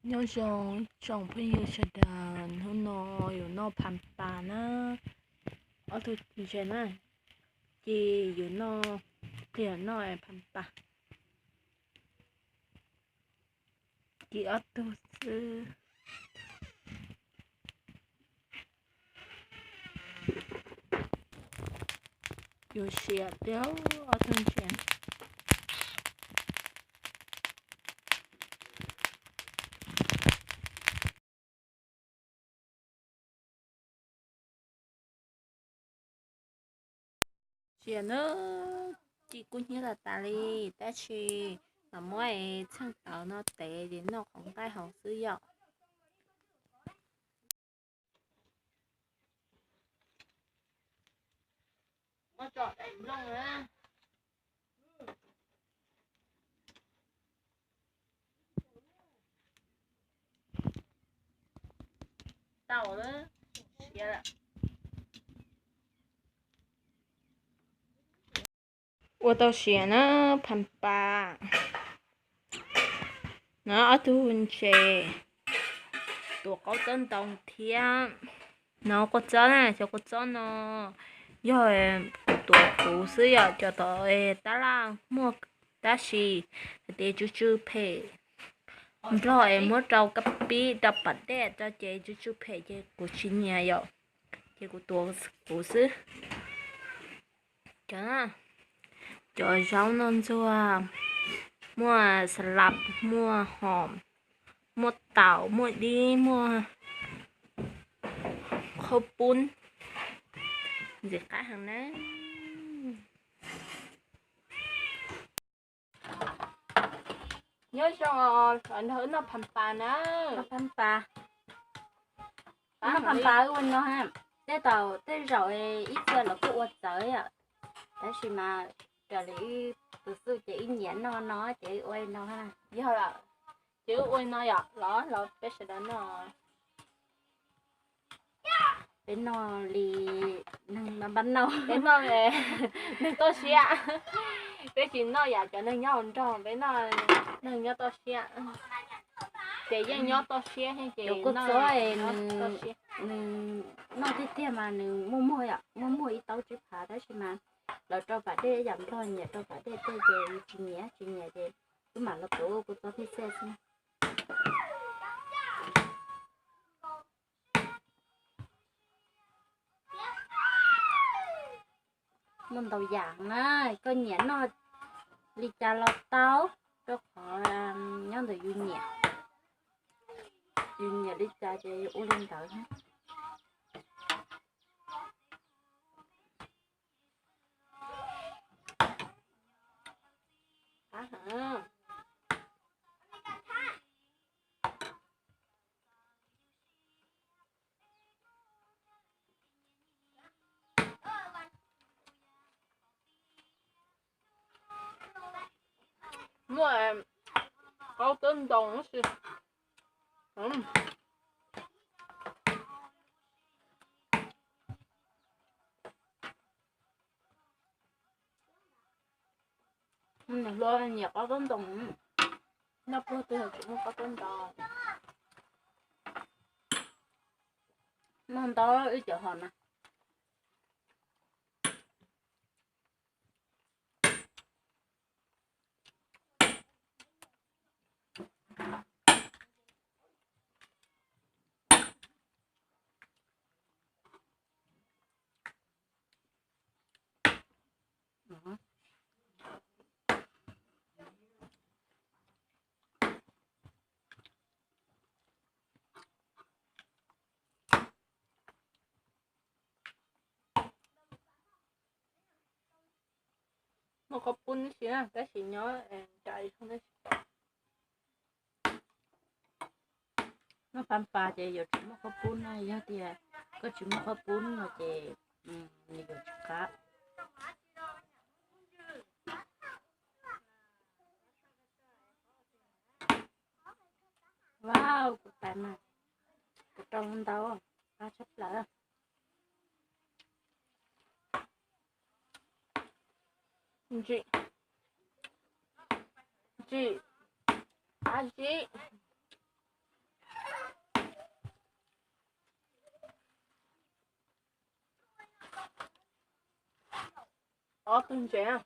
Nyob zoo tsoom phooj ywg sawv daws, hnub no yuav noj phas pas na, ob tug ntses na, ces yuav noj, pliag noj phas pas, ces ob tug xwb. Yuav siav thiab ob tug ntses. Siav na, ci kub hnyiab tas tas li, tab sis mam muab txheej tawv no tev ces noj qhov nqaij hauv xwb yom. Ua tau siav na, phas pas na, ob tug ntses, tuav qaub txob ntoo thiab. No kua txob na, cov kua txob no yog kuv tuav kuv xwb yom, cov tom tab laj muaj tab sis hais tias tsw tsw phem, nrog es muab rau kab pib rau pas dej rau ces tsw tsw phem ces kuv tsis nyiam yom, ces kuv tuav kuv xwb. Cov, cov zaub noj ntxuag, muaj xas las, muaj hom, muaj taum, muaj dib, muaj qhaub poob, ntxim qab heev na. Nyob zoo, nrog wb noj phas pas na. Noj phas pas, noj phas pas ua no ha. Tej tau tej zaum ib txhia los kuj ua txawv yom, tab sis mas raws li ib tus xwb ces ib nyiam noj no ces ua li no. Yog lawm, ces wb ua li no yom, los los peb sawv daws noj. Peb noj li neeg npab npab noj, peb noj neeg toj siab, peb tsis noj yam cov neeg nyob hauv nroog, peb noj neeg nyob toj siab. Ces yeej nyob toj siab thiab ces kua txob nws noj tiag tiag mas nws muaj muag yom, muaj muag ib taub tsib phav, tab sis mas lawv rau pas dej yam nplog nyiam rau pas dej tej ces yus tsis nyiam, tsis nyiam ces wb mam los tuav kua txob thiab xwb. Muaj ntau yam na, koj nyiam noj li cas los tau, rau qhov nyob ntawm yus nyiam, yus nyiam li cas ces yus ua li ntawd. Muaj qaub txob ntoo si. Niam hluas nyiam qaub txob ntoo, noj pluag twg tsis muaj qaub txob ntoo. Noj ntau ib cov hom na. Muaj qhaub poob tib si na, tab sis nyob nram no. Noj phas pas ces yuav tsum muaj qhaub poob na, yog tias koj tsis muaj qhaub poob no ces nws yuav tsis qab. Wow, kuv tais mas kuv rau ntau, qab tshaj plaws. Ntsim, ntsim, qab zib. Ob tug ntses.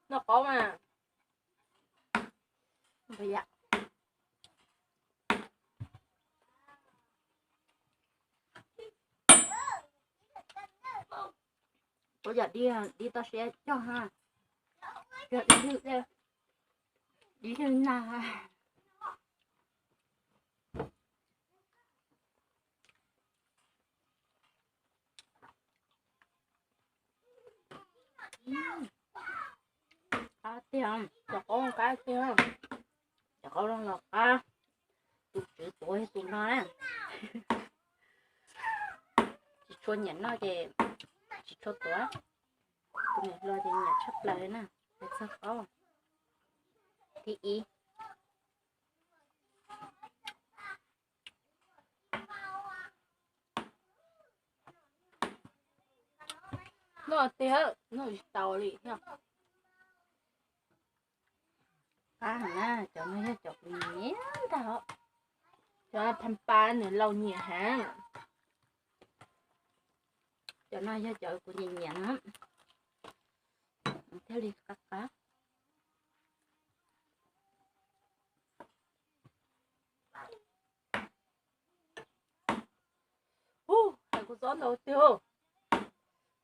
Noj qaub mas. Ua yam dib, dib toj siab cog ha. Cog dib lwj, dib lwj nag. Qab tiag, cov qaub qab tiag. Cov qaub los qab, tus tswv tuav tus no na. Tsis tshua nyiam noj ces tsis tshua tuav. Tus niam hluas ces nyiam tshaj plaws na. Hais txog qaub thib ib. Noj tiag, noj tsis tau li thiab. Qab heev na, cov no yog cov kuv nyiam ntag. Cov Pha Pas nws laus nyiam heev. Cov no yog cov kuv nyiam nyiam na. Thiaj li qab qab. Ub, hais kua txob ntau tiag.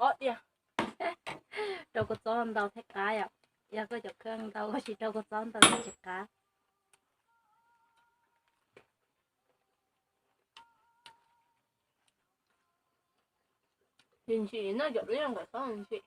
Ob diav. Rau kua txob ntau thiaj qab yom. Yog koj cov kheej ntau koj tsis rau kua txob ntau thiaj tsis qab. Ntsim ntsim no cov liaj nqaim txhob ntsim.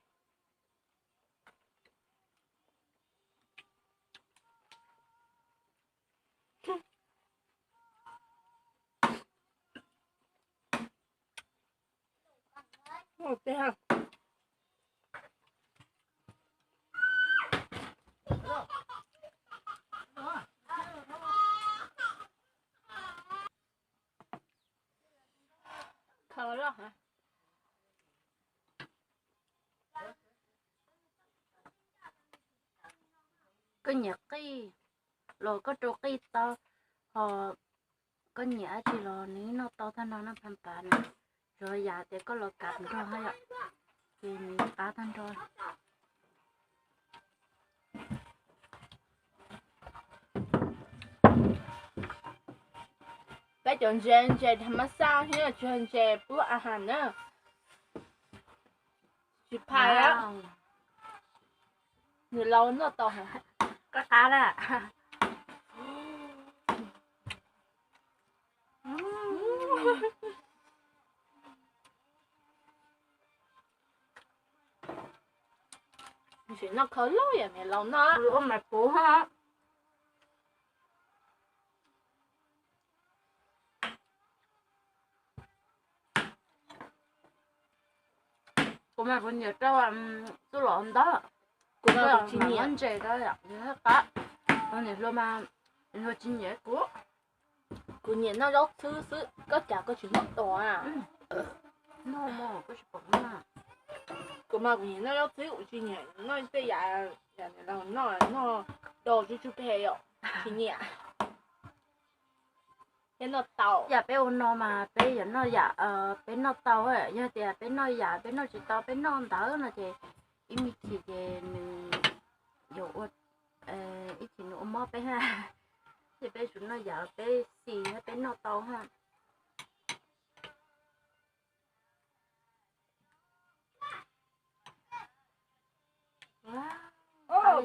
Koj nyiam qij los koj rau qij tau, ho koj nyiam dab tsi los nws noj tau tag nrho na Pha Pas na. Tsuas yam tias koj los kav nrog hab yom, ces nws qab tag nrho. Peb cov ntses, ntses tham mas xaj thiab tsis yog ntses pub a has na. Tsis phais, nws laus noj tau. Qab qab na. Sim noj khau lauj yam niam laus noj. Ua mas puv ha. Kuv mas kuv nyiam rau txuj lom ntawd. Kuv mas kuv tsis nyiam ntses rau yom, nws qab. Kuv niam hluas mas hluas tsis nyiam kuv. Kuv nyiam noj zaub txhwb xwb, koj cas koj tsis noj tos a? Kuv mas kuv nyiam noj zaub txhwb, kuv tsis nyiam noj tej yam, yam noj, noj do tsuj tsuj phem yom, tsis nyiam. Peb noj tau. Yam peb ua no mas peb yuav noj yam peb noj tau, yog tias peb noj yam peb noj tsis tau peb noj ntawd no ces ib me chim ces nws yuav ua, ib chim nws ua mob peb ha. Ces peb yuav noj yam peb xis thiab peb noj tau ha.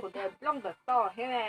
Kuv tes plooj kom tau thiab ne.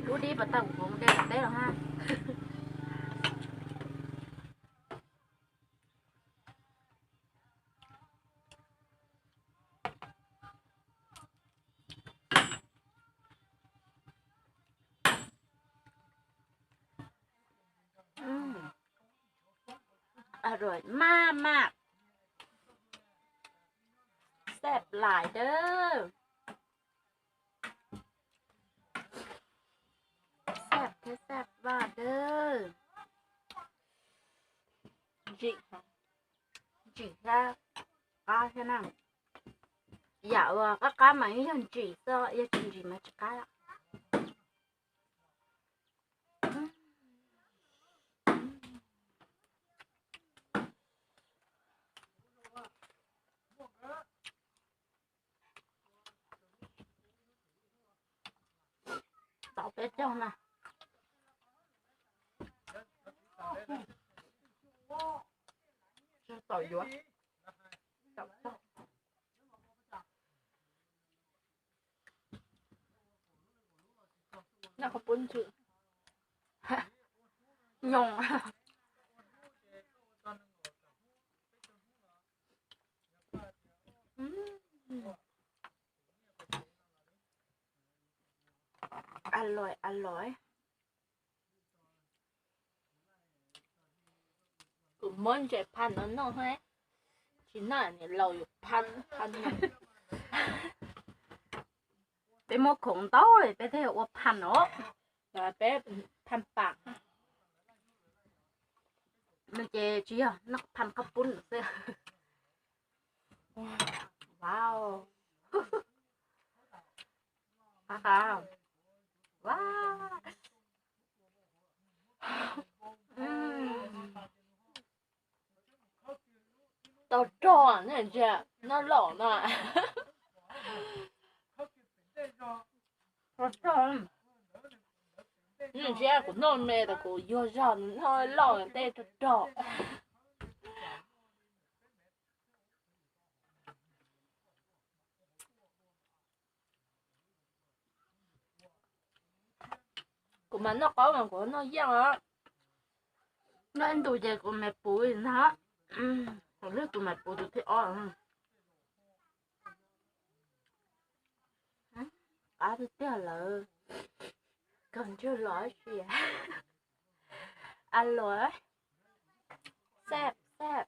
Lub dib pas tag kuv dej tom teb los ha. อร่อยมากมาก แซ่บหลายเด้อ แซ่บแท้แซ่บว่าเด้อ Ntsim, ntsim thiab qab thiab na. Yam uas qab qab mas yog ntsim xwb, yog tsis ntsim mas tsis qab. Tau peb caug na. Tau yuav. Noj qhov pub ntsw. Nyoos. A lòi, a lòi. Kuv muab ntses phaj no noj thiab, tsis noj niam laus yuav phaj phaj no. Peb muab khoom ntau li peb thiaj ua phaj os. Peb phaj pam. Nws ces tsis yog noj phaj qhob pub xwb. Wow. Qab qab. Wow. Tau rog ne, noj loj no. Ntshe kuv noj me tas kuv yuag zog noj loj tej rog rog. Kuv mas noj qaub mas kuv noj yeej os. Noj ib ntus ces kuv mam puv li ntag. Kuv lwj tus mam puv tus thib ob. Qab tiag tiag lawm. Kawg ntswg los sis. A luam. Xab xab.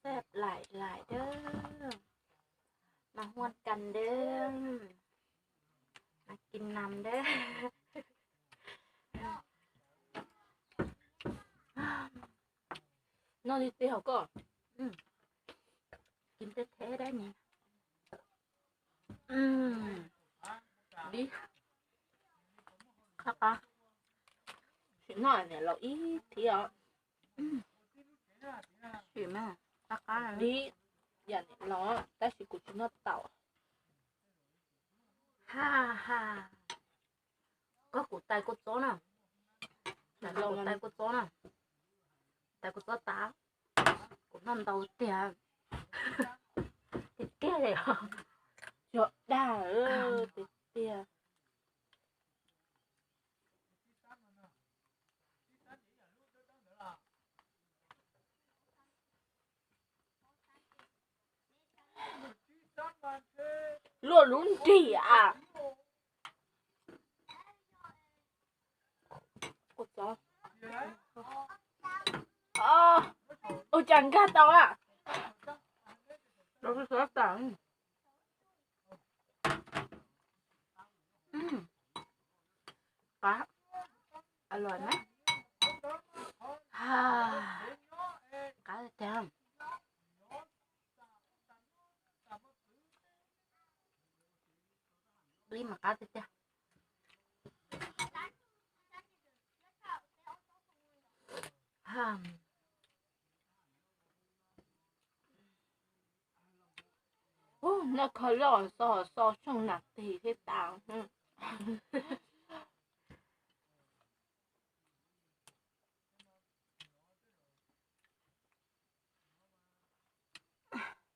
Xab laim laim dawb. Mas huaj kas dawb. Mas kis nas dawb. Noj li twg hos koj? Kis tej theb dab ni. Dib. Qab qab. Sim noj niam laus ib thiv os. Sim mas qab qab. Dib yam niam laus tab sis kuv tsis noj taum. Ha ha. Koj kuv tais kua txob na. Kuv tais kua txob na. Tais kua txob tas. Kuv noj ntau tiag. Tiag tiag li. Cov dag tiag tiag. Luaj lub nrig a. Ua cas nkag tau a? Qab, a luam na. Qab tiag. Li mas qab tiag tiag. Noj kho loj xo xo tshooj nas this thiab tas.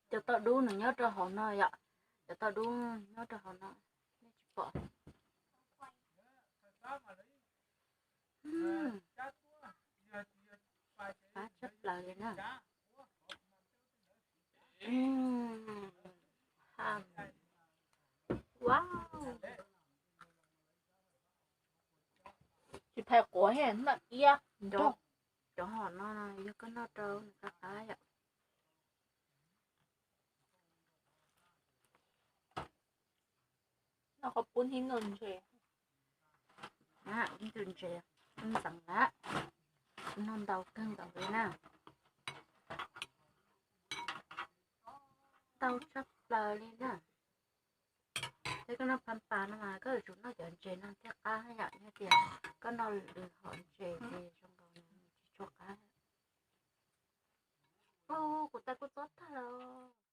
Cov toj dub nws nyob rau hauv no yom. Cov toj dub nyob rau hauv no, nej tsis pom. Qab tshaj plaws li na. Wow. Tsis Quav thiab noj iab. Cov hom no yog koj noj rau nws qab qab yom. Noj qhov pub thiab noj ntses. Ib ntws ntses ntxeev lawm, noj ntau kawg nkaus li na. Ntau tshaj plaws li na. Thiab koj noj phab pas no mas koj yuav tsum noj cov ntses no thiaj qab yom, yog tias koj noj lwm hom ntses ces zoo nkaus nws tsis tshua qab. Kuv tais kuj txob tag lawm.